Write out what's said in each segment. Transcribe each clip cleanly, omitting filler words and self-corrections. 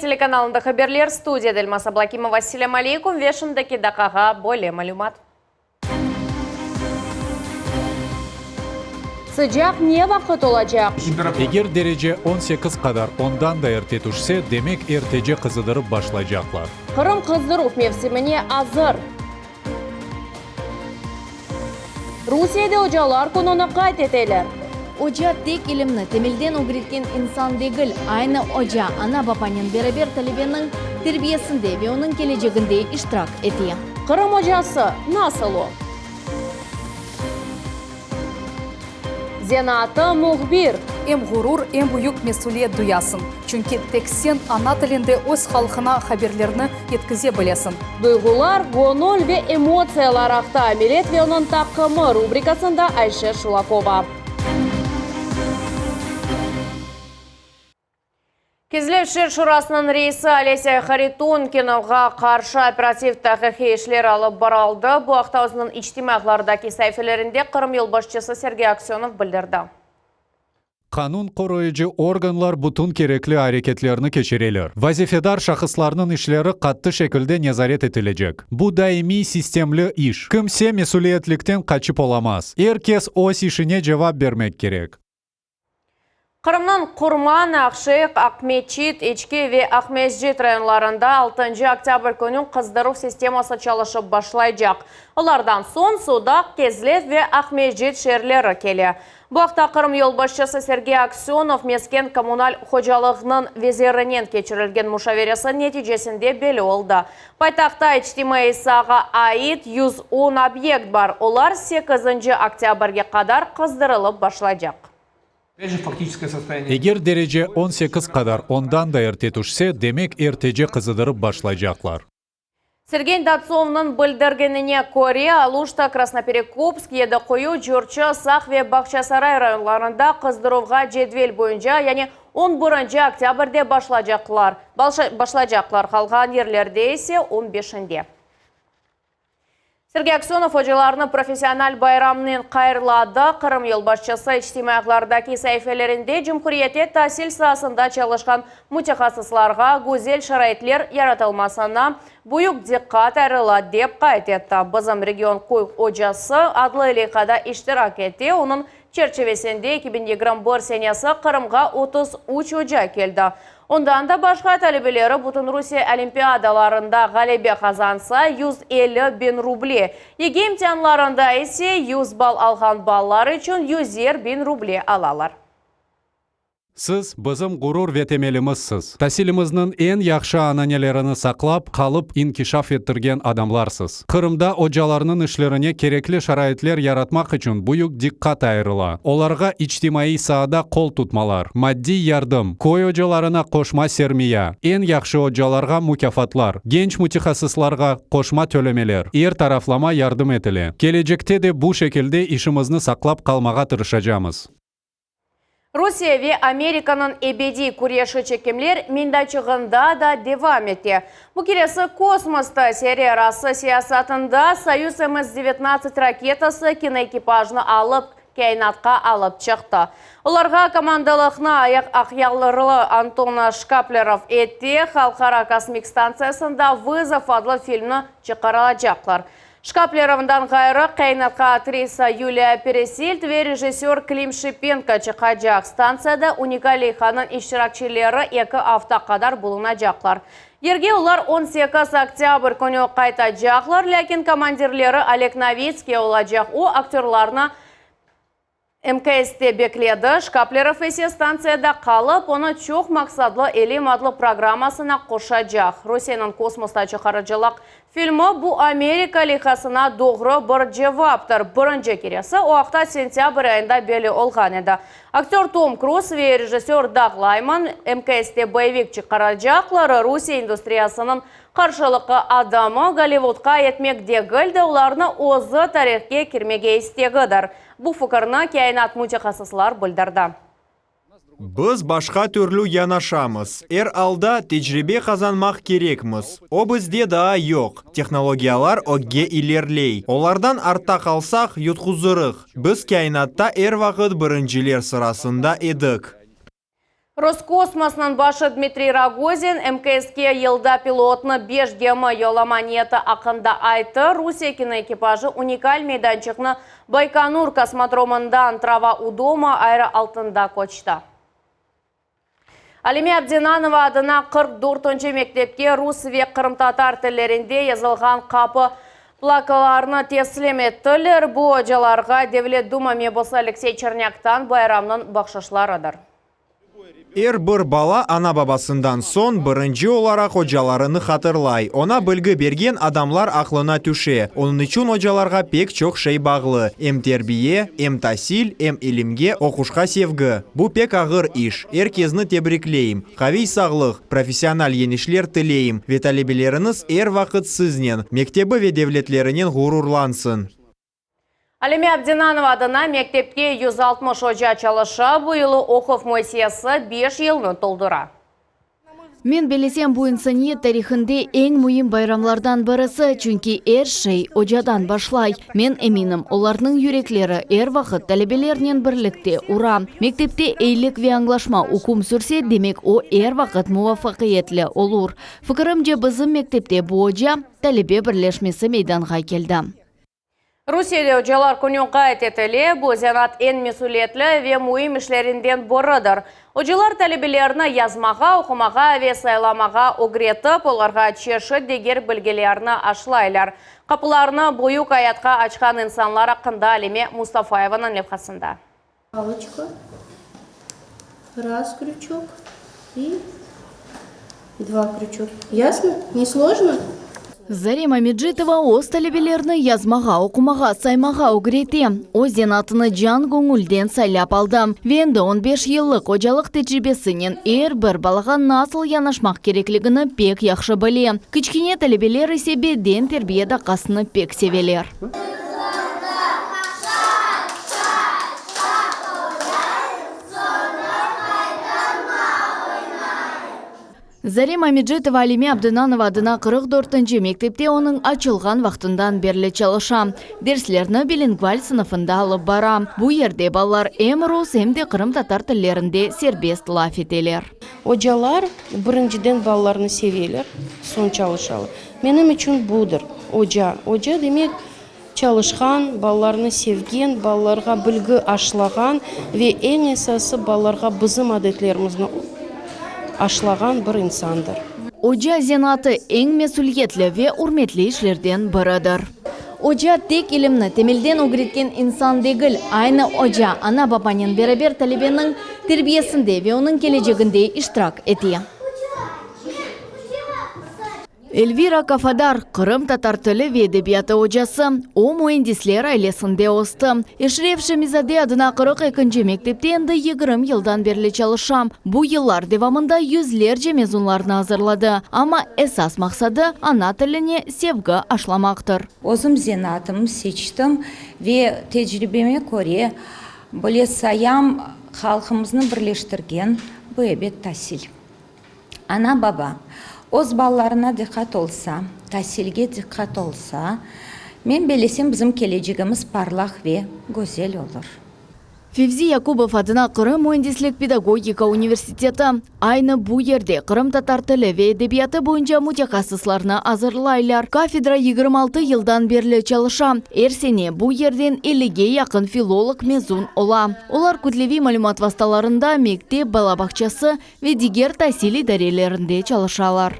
telekanalında haberler, studiyada Elmaz Ablakimova. Selâm aleykum ve şimdiki daqqağa böyle malümat. Sıcaq ne vaqıt olacaq? Eger derece 18 qadar ondan da erte tüşse, demek ertece qızıdırıp başlaycaqlar. Qırım qızdıruv mevsimine azır. Rusiyede ocalar kününi qayd eteler. Oca tek ilimni temelden ögretken insan degil, aynı oca ana-babanen beraber talebeniñ terbiyesinde ve onıñ keleceginde iştirak ete. Qırım ocası nasıl o? Zenaatı, mühbir. Em ğurur, em büyük mesüliyet duyasıñ, çünki tek sen ana tilinde öz halqına haberlerni yetkize bilesiñ. Duyğular, göñül ve emotsiyalar aqta Millet ve onıñ taqımı rubrikasında Ayşe Şulakova. Kezlev şeer şurasınıñ reisi Olesâ Haritonkinovğa qarşı operativ tahqiqiy işler alıp barıldı. Bu aqta özüniñ içtimaiy ağlardaki saifelerinde Qırım yolbaşçısı Sergey Aksönov bildirdi. Qanun qoruyıcı organlar bütün kerekli areketlerni keçireler. Vazifedar şahıslarnıñ işleri qattı şekilde nezaret etilecek. Bu daimiy sistemli iş. Kimse mesüliyetlikten qaçıp olamaz. Er kes öz işine cevap bermek kerek. Qırımnıñ Qurman, Aqşeyh, Aqmeçit, İçki ve Aqmescit rayonlarında altıncı oktâbr künü qızdıruv sisteması çalışıp başlaycaq. Olardan soñ Sudaq, Kezlev ve Aqmescit şeerleri kele. Bu aqta Qırım yolbaşçısı Sergey Aksönov mesken-kommunal hocalığınıñ vezirinen keçirilgen muşaveresi neticesinde belli oldı. Paytahtta içtimaiy saağa ait 110 obyekt bar, olar sekizinci oktâbrge qadar qızdırılıp başlaycaq. Eger derece 18 qadar ondan da erte tüşse, demek ertece qızıdırıp başlaycaqlar. Sergey Dontsovnıñ bildirgenine köre, Aluşta, Krasnoperekopsk, Yedi Quyu, Curçı, Saq ve Bağçasaray rayonlarında qızdıruvğa cedvel boyunca, yani on birinci oktâbrde başlacaqlar, başlaycaqlar, qalğan yerlerde ise on beşinde. Sergey Aksönov ocalarnı professional bayramnen hayırladı. Qırım yolbaşçısı içtimaiy ağlardaki saifelerinde cumhuriyette tasil saasında çalışqan mütehassıslarğa güzel şaraitler yaratılmasına büyük diqqat ayırıla, dep qayd etti. Bizim region köy ocası adlı leyhada iştirak ete, onıñ çerçivesinde 2021 senesi Qırımğa 33 oca keldi. Ondan da başqa talebeleri Bütünrusiye olimpiadalarında ğalebe qazansa, 150 biñ ruble, YGE imtianlarında ise 100 ball alğan balalar içün yüzer biñ ruble alalar. Siz, bizim ğurur ve temelimizsiz. Tasilimizniñ eñ yahşı ananelerini saqlap qalıp inkişaf ettirgen adamlarsız. Qırımda ocalarnıñ işlerine kerekli şaraitler yaratmaq içün büyük diqqat ayırıla. Olarğa içtimaiy saada qol tutmalar, maddiy yardım, köy ocalarına qoşma sermiya, eñ yahşı ocalarğa mukâfatlar, genç mütehassıslarğa qoşma tölemeler, er taraflama yardım etile. Kelecekte de bu şekilde işimizni saqlap qalmağa tırışacamız. Rusiye ve Amerikanıñ ebediy küreşi çekimler meydançığında da devam ete. Bu keresi kosmosta seri arası siyasatında Soyuz MS devetnadtsat raketası kinoekipajnı alıp kâinatqa alıp çıqtı. Olarğa komandalıqnı aqyarlı Anton Şkaplerov etti. Halqara kosmik stantsiyasında Vızov adlı filmni çıqarılacaqlar. Şkaplerovdan ğayrı, kâinatqa aktrisa Yuliya Peresild ve rejissör Klim Şipenko çıqacaq. Stantsiyada unikal leyhanıñ iştirakçileri eki afta qadar bulunacaqlar. Yerge olar 18 oktâbr künü qaytacaqlar, lâkin komandirleri Oleg Novitskiy olacaq, o, aktörlarnı MKSte bekledi, Şkaplerov ise stantsiyada qalıp, onı çoq maqsadlı ilim adlı programmasına qoşacaq. Rusiyeniñ kosmosta çıqarıcılıq filmi bu Amerika leyhasına doğru bir cevaptır. Birinci keresi o aqta sentâbr ayında belli olğan edi. Aktör Tom Kruz ve rejissör Dag Layman MKSte boyevik çıqaracaqlar, Rusiye industriyasınıñ Qarşılıqlı adamı Gollivudqa etmek degil de, olarnı özü tarihke kirmege istegidir. Bu fikirni kâinat mütehassıslar bildirdi. Biz başqa türlü yanaşamız. Er alda, tecribe qazanmaq kerekmiz. O bizde daa yoq. Tehnologiyalar ögge ilerley. Olardan artta qalsaq, yutquzırıq. Biz kâinatta er vaqıt birinciler sırasında edik. Roskosmosnıñ başı Dmitriy Rogozin, MKSke yılda pilotnı beş gemi yollama niyeti aqqında ayttı. Rusiye kinoekipajı unikal meydançıqnı Baykonur kosmodromından Trava u doma ayrı altında köçti. Alime Abdenanova adına 44-nci mektepke rus ve qırımtatar tillerinde yazılğan qapı plakalarını teslim ettiler. Bu ocalarğa Devlet Duma mebusı Aleksey Çernâktan bayramnıñ bahşışlarıdır. Er bir bala ana-babasından soñ birinci olaraq ocalarını hatırlay. Oña bilgi bergen adamlar aqlına tüşe. Onıñ içün ocalarğa pek çoq şey bağlı, em terbiye, em tasil, em ilimge, oquşqa sevgi. Bu pek ağır iş. Er kezni tebrikleyim. Qaviy sağlıq, professional yeñişler tileyim ve talebeleriñiz er vaqıt siznen, mektebi ve devletlerinen ğururlansın. Alime Abdenanova adına mektepte 160 oca çalışa, bu yılı oquv müessisesi beş yılnı toldura. Men bellesem, bu insaniyet tarihinde eñ müim bayramlardan birisi, çünki er şey ocadan başlay. Men eminim, olarnıñ yürekleri er vaqıt talebelernen birlikte ura. Mektepte eylik ve añlaşma üküm sürse, demek o er vaqıt muvafaqiyetli olur. Fikirimce, bizim mektepte bu oca, talebe birleşmesi meydanğa keldi. Rusiyede ocalar künü qayd etile, bu zenaat eñ mesüliyetli ve müim işlerinden biridir. Ocalar talebelerni yazmağa, oqumağa ve saylamağa ögretip, olarğa çeşit deger bilgilerni aşlaylar. Qapılarını büyük ayatqa açqan insanlar aqqında Alime Mustafayevanıñ levhasında. Paloçka, raz krüçok i dva krüçok. Yasno? Ne slojno? Zarema Mecitova öz talebelerini yazmağa, oqumağa, saymağa ögrete. O, zenaatını can-göñülden saylap aldı ve endi on beş yıllıq ocalıq tecribesinen er bir balağa nasıl yanaşmaq kerekligini pek yahşı bile. Kiçkene talebeler ise beden terbiye daqqasını pek seveler. Zarema Mecitova Alime Abdınanova adına 44-nci mektepte onıñ açılğan vaqtından berli çalışa. Derslerni bilingval sınıfında alıp bara. Bu yerde balalar em rus, em de qırımtatar tillerinde serbest laf eteler. Ocalar birinciden balalarnı seveler, soñ çalışalar. Menim içün budır, oca. Oca demek, çalışqan, balalarnı sevgen, balalarğa bilgi aşlağan ve eñ esası balalarğa bizim adetlerimizni aşlağan bir insandır. Oca zenaatı eñ mesüliyetli ve ürmetli işlerden biridir. Oca tek ilimni temelden ögretken insan degil, aynı oca ana-babanen beraber talebeniñ terbiyesinde ve onıñ keleceginde iştirak ete. Elvira Kafadar, qırımtatar tili ve edebiyatı ocası. O, müendisler ailesinde östi. Eşref Şemizade adına 42-nci mektepte endi 20 yıldan berli çalışa. Bu yıllar devamında yüzlerce mezunlarnı azırladı. Amma esas maqsadı, ana tiline sevgi aşlamaqtır. Özüm zenaatımnı seçtim ve tecribeme köre, böyle sayam, halqımıznı birleştirgen bu, ebet, tasil. Ana-baba öz balalarına diqqat olsa, tasilge diqqat olsa, men bellesem, bizim kelecegimiz parlaq ve güzel olur. Fevzi Yakubov adına Qırım müendislik-pedagogika universiteti. Aynı bu yerde qırımtatar tili ve edebiyatı boyunca mütehassıslarnı azırlaylar. Kafedra 26 yıldan berli çalışa. Er sene bu yerden ellige yaqın filolog mezun ola. Olar kütleviy malümat vastalarında, mektep, bala bağçası ve diger tasil idarelerinde çalışalar.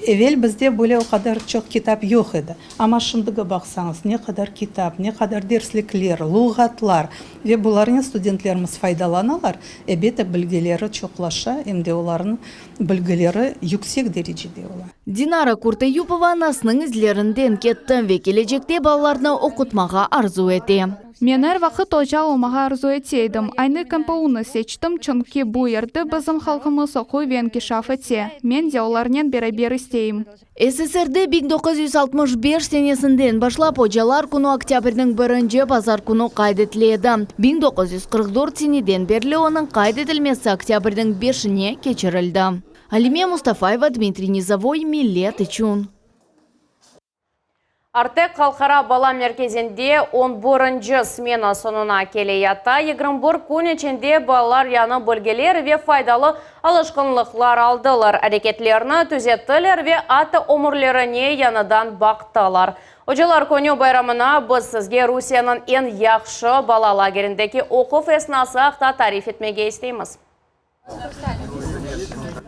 Evel bizde böyle o qadar çoq kitap yoq edi. Amma şimdigi baqsañız, ne qadar kitap, ne qadar derslikler, luğatlar ve bularnen studentlerimiz faydalanalar, ebet, bilgileri çoqlaşa, em de olarnıñ bilgileri yüksek derecede ola. Dinara Kurteyupova anasınıñ izlerinden ketti ve kelecekte balalarnı oqutmağa arzu ete. Men er vaqıt oca olmağa arzu ete edim. Aynı KMPU-nı seçtim, çünki bu yerde bizim halqımız oquy ve inkişaf ete. Men de olarnen beraber isteyim. SSRde 1965 senesinden başlap Ocalar künü oktâbrniñ birinci bazar künü qayd etile edi. 1944 seneden berli onıñ qayd etilmesi oktâbrniñ beşine keçirildi. Alime Mustafayeva, Dmitriy Nizovoy, Millet içün. Artek halqara bala merkezinde on birinci smena soñuna kele yata. 21 kün içinde balalar yañı bilgiler ve faydalı alışqınlıqlar aldılar, areketlerini tüzettiler ve atta ömürlerine yañıdan baqtılar. Ocalar künü bayramına biz sizge Rusiyeniñ eñ yahşı bala lagerindeki oquv esnası aqta tarif etmege isteymiz.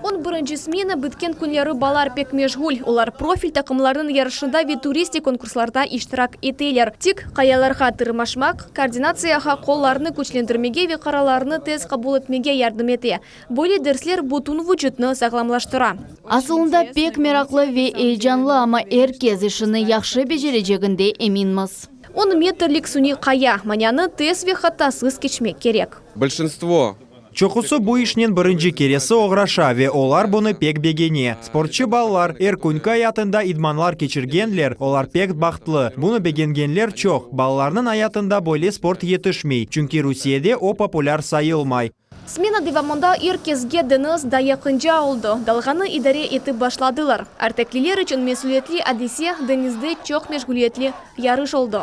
On birinci smena bitken künleri balalar pek meşğul. Olar profil taqımlarnıñ yarışında ve turistik konkurslarda iştirak eteler. Tik qayalarğa tırmaşmaq, koordinatsiyağa, qollarnı küçlendirmege ve qararlarnı tez qabul etmege yardım ete. Böyle dersler bütün vucutnı sağlamlaştıra. Asılında pek meraqlı ve eyecanlı, amma er kes işini yahşı becereceginde eminmiz. On metrlik suniy qaya, manianı tez ve hatasız keçmek kerek. Bolşinstvo Çoqusı bu işnen birinci keresi oğraşa ve olar bunı pek begene. Sportçı balalar, er künki ayatında idmanlar keçirgenler, olar pek bahtlı. Bunı begengenler çoq. Balalarnıñ ayatında böyle sport yetişmey, çünki Rusiyede o populâr sayılmay. Smena devamında er kesge deñiz daa yaqınca oldı, dalğanı idare etip başladılar. Artekliler içün mesüliyetli adise deñizde çoq meşğuliyetli yarış oldı.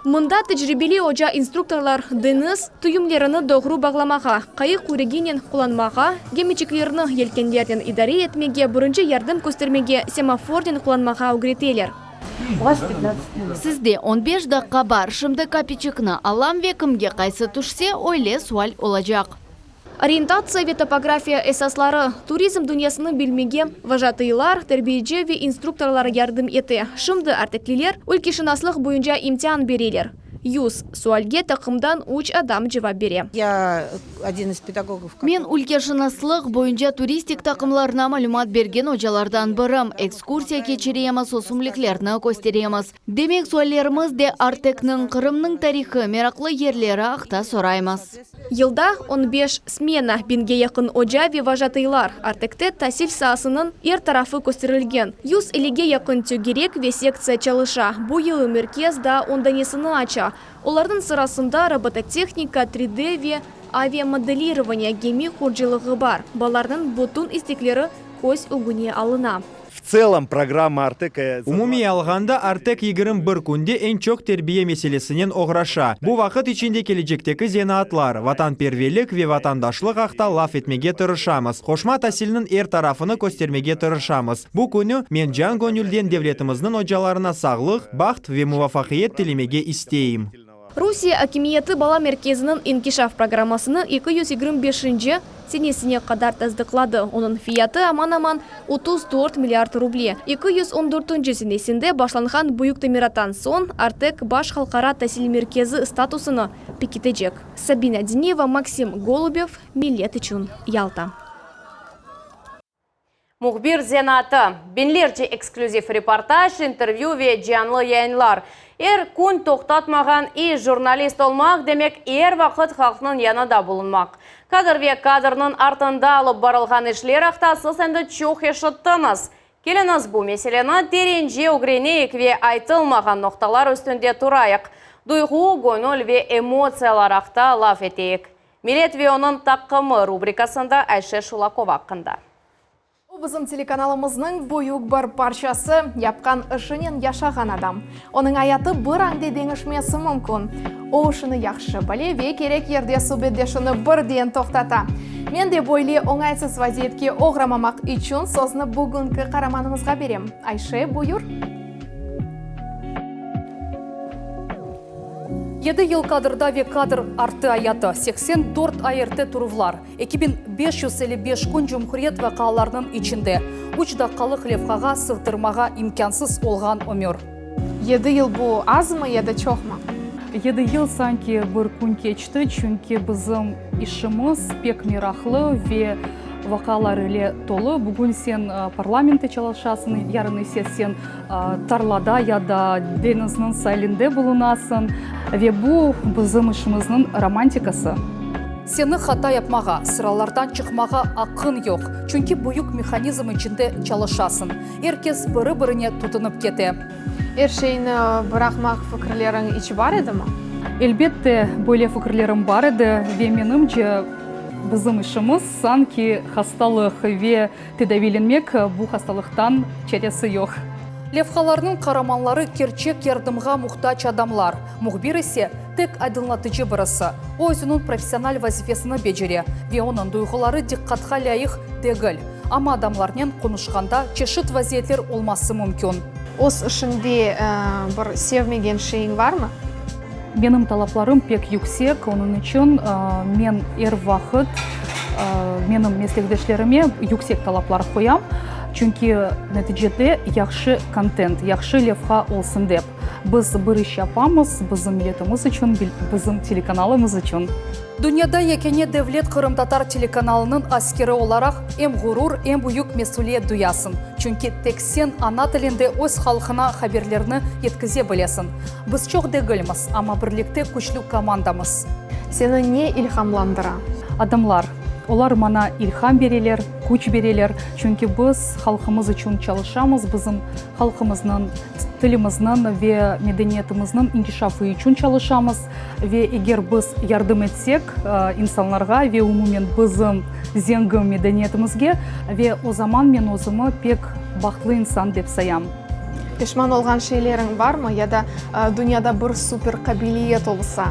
Mında tecribeli oca-instruktorlar deñiz tüyümlerini doğru bağlamağa, qayıq küreginen qullanmağa, gemiçiklerni yelkenlernen idare etmege, birinci yardım köstermege, semafornen qullanmağa ögreteler. Sizde on beş daqqa bar, şimdi kapiçikni alam ve kimge qaysı tüşse, öyle sual olacaq. Orientatsiya ve topografiya esasları, turizm dünyasını bilmege vojatıylar, terbiyeci ve instruktorlar yardım ete. Şimdi artekliler ülkeşınaslıq boyunca imtian bereler. 100 sualge taqımdan üç adam cevap bere. Men ülkeşınaslıq boyunca turistik taqımlarına malümat bergen ocalardan birim. Ekskursiya keçiremiz, ösümliklerni kösteremiz. Demek, suallerimiz de Artekniñ, Qırımnıñ tarihı, meraqlı yerleri aqta soraymız. Yılda on beş smena, biñge yaqın oca ve vojatıylar, Artekte tasil saasınıñ er tarafı kösterilgen 150-ge yaqın tögerek ve sektsiya çalışa. Bu yılı merkez daa on danesini aça. Olarnıñ sırasında robototehnika, 3D ve aviamodelirovaniye, gemi qurucılığı bar. Balalarnıñ bütün istekleri köz ögüne alına. V tselom, programma Arteka. Umumiy alğanda, Artek 21 künde eñ çoq terbiye meselesinen oğraşa. Bu vaqıt içinde kelecekteki zenaatlar, vatanperverlik ve vatandaşlıq aqta laf etmege tırışamız, qoşma tasilniñ er tarafını köstermege tırışamız. Bu künü men can-göñülden devletimizniñ ocalarına sağlıq, baht ve muvafaqiyet tilemege isteyim. Rusiye akimiyeti bala merkeziniñ inkişaf programmasını 225-nci senesine qadar tasdıqladı, onıñ fiyatı aman-aman 34 milliard ruble. 214-nci senesinde başlanğan büyük tamirattan soñ Artek baş halqara tasil merkezi statusını pekitecek. Sabina Diniyeva, Maksim Golubev, Millet içün, Yalta. Mühbir zenaatı, biñlerce eksklüziv reportaj, intervyü ve canlı yayınlar. Er kün toqtatmağan iş, jurnalist olmaq demek er vaqıt halqnıñ yanında bulunmaq. Kadr ve kadrnıñ artında alıp barılğan işler aqta siz endi çoq eşittiñiz. Keliñiz bu meseleni terence ögreneyik ve aytılmağan noqtalar üstünde turayıq. Duyğu, göñül ve emotsiyalar aqta laf eteyik. Millet ve onıñ taqımı rubrikasında Ayşe Şulakova aqqında. O, bizim telekanalımıznıñ büyük bir parçası, yapqan işinen yaşağan adam. Onıñ ayatı bir ande deñişmesi mümkün. O, işini yahşı bile ve kerek yerde subetdeşini birden toqtata. Men de böyle oñaytsız vaziyetke oğramamaq içün sözni bugünki qaramanımızğa berem. Ayşe, buyur. Yedi yıl kadrda ve kadr artı ayatı, 84 ART turuvlar, 2555 kün cumhuriyet vaqıalarınıñ içinde, üç daqqalıq levhağa sığdırmağa imkânsız olğan ömür. Yedi yıl bu azmı ya da çoqmı? Yedi yıl sanki bir kün keçti, çünki bizim işimiz pek meraqlı ve vaqıalar ile tolu. Bugün sen parlamentte çalışasıñ, yarın ise sen Tarlada ya da deñizniñ sailinde bulunasıñ ve bu bizim işimizniñ romantikası. Seni hata yapmağa, sıralardan çıqmağa aqqıñ yoq, çünki büyük mehanizm içinde çalışasıñ. Er kes biri-birine tutunıp kete. Er şeyni bıraqmaq fikirleriñ iç bar edimi? Elbette, böyle fikirlerim bar edi ve menimce. Bizim işimiz sanki hastalıq ve tedaviylenmek bu hastalıqtan çaresi yoq. Levhalarnıñ qaramanları kerçek yardımğa muhtac adamlar, mühbir ise tek aydınlatıcı birisi. O özüniñ professional vazifesini becere ve onıñ duyğuları diqqatqa lâyıq degil. Amma adamlarnen qonuşqanda çeşit vaziyetler olması mümkün. Öz işiñde bir sevmegen şeyiñ barmı? Menim talaplarım pek yüksek, onıñ içün men er vaqıt menim meslekdeşlerime yüksek talaplar qoyam, çünki neticede yahşı kontent, yahşı levha olsun dep. Biz bir iş yapamız, bizim milletimiz içün, bizim telekanalımız içün. Dünyada yekâne devlet qırımtatar telekanalınıñ askeri olaraq em ğurur, em büyük mesüliyet duyasıñ. Çünki tek sen ana tilinde öz halqına haberlerni yetkize bilesiñ. Biz çoq degilmiz, amma birlikte küçlü komandamız. Seni ne ilhamlandıra? Adamlar. Olar maña ilham bereler, küç bereler. Çünki biz halqımız içün çalışamız, bizim halqımıznıñ, tilimizniñ ve medeniyetimizniñ inkişafı içün çalışamız. Ve eger biz yardım etsek insanlarğa ve umumen bizim zengin medeniyetimizge, ve o zaman men özümi pek bahtlı insan dep sayam. Peşman olğan şeyleriñ barmı ya da dünyada bir super qabiliyet olsa,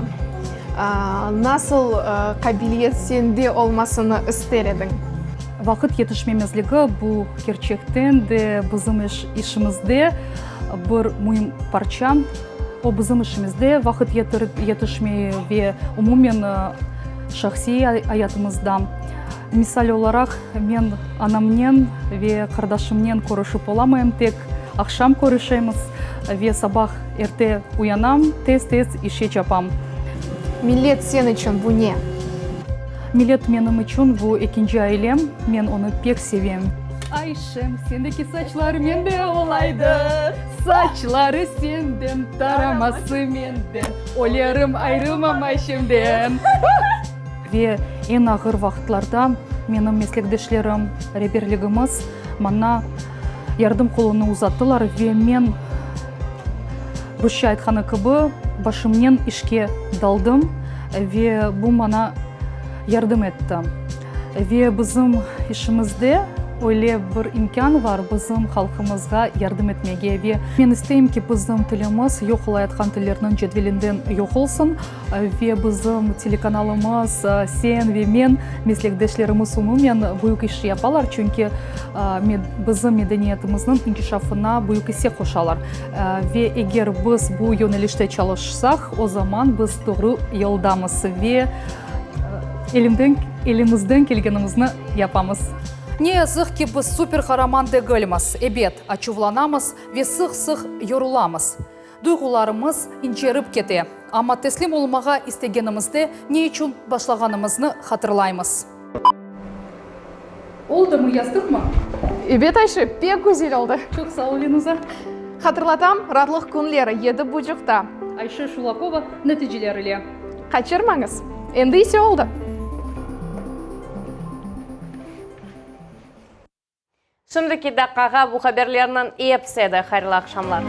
nasıl qabiliyet sende olmasını ister ediñ? Vaqıt yetişmemezligi, bu kerçekten de bizim işimizde bir müim parça. O bizim işimizde vaqıt yetişmey ve umumen şahsiy ayatımızda. Misal olaraq, men anamnen ve qardaşımnen körüşip olamayım, tek aqşam körüşemiz ve sabah erte uyanam, tez-tez işe çapam. Millet sen içün bu ne? Millet menim içün bu ekinci ailem, men onı pek sevem. Ayşem, sendeki saçlar mende olaydı, Saçları senden, taraması menden, Ölerim, ayrılmam Ayşemden. Ve eñ ağır vaqıtlarda menim meslekdeşlerim, reberligimiz maña yardım qolunı uzattılar ve men, rusça aytqanı kibi, başımnen işke daldım ve bu maña yardım etti. Ve bizim işimizde öyle bir imkân bar, bizim halqımızğa yardım etmege. Ve men isteyim ki, bizim tilimiz yoq olayatqan tillerniñ cedvelinden yoq olsun. Ve bizim telekanalımız, sen ve men, meslekdeşlerimiz umumen büyük iş yapalar, çünki bizim medeniyetimizniñ inkişafına büyük isse qoşalar. Ve eger biz bu yönelişte çalışsaq, o zaman biz doğru yoldamız ve elimden, elimizden kelgenimizni yapamız. Ne yazıq ki, biz super qaraman degilmiz. Ebet, açuvlanamız ve sıq-sıq yorulamız. Duyğularımız incerip kete, amma teslim olmağa istegenimizde ne içün başlağanımıznı hatırlaymız. Oldımı, yazdıqmı? Ebet, Ayşe, pek güzel oldı. Çoq sağ ol, Lenuza. Hatırlatam, Ratlıq künleri, yedi buçuqta. Ayşe Şulakova neticeler ile. Qaçırmañız! Endi ise oldı. Şimdiki daqqağa bu haberlerniñ episi edi. Hayırlı aqşamlar.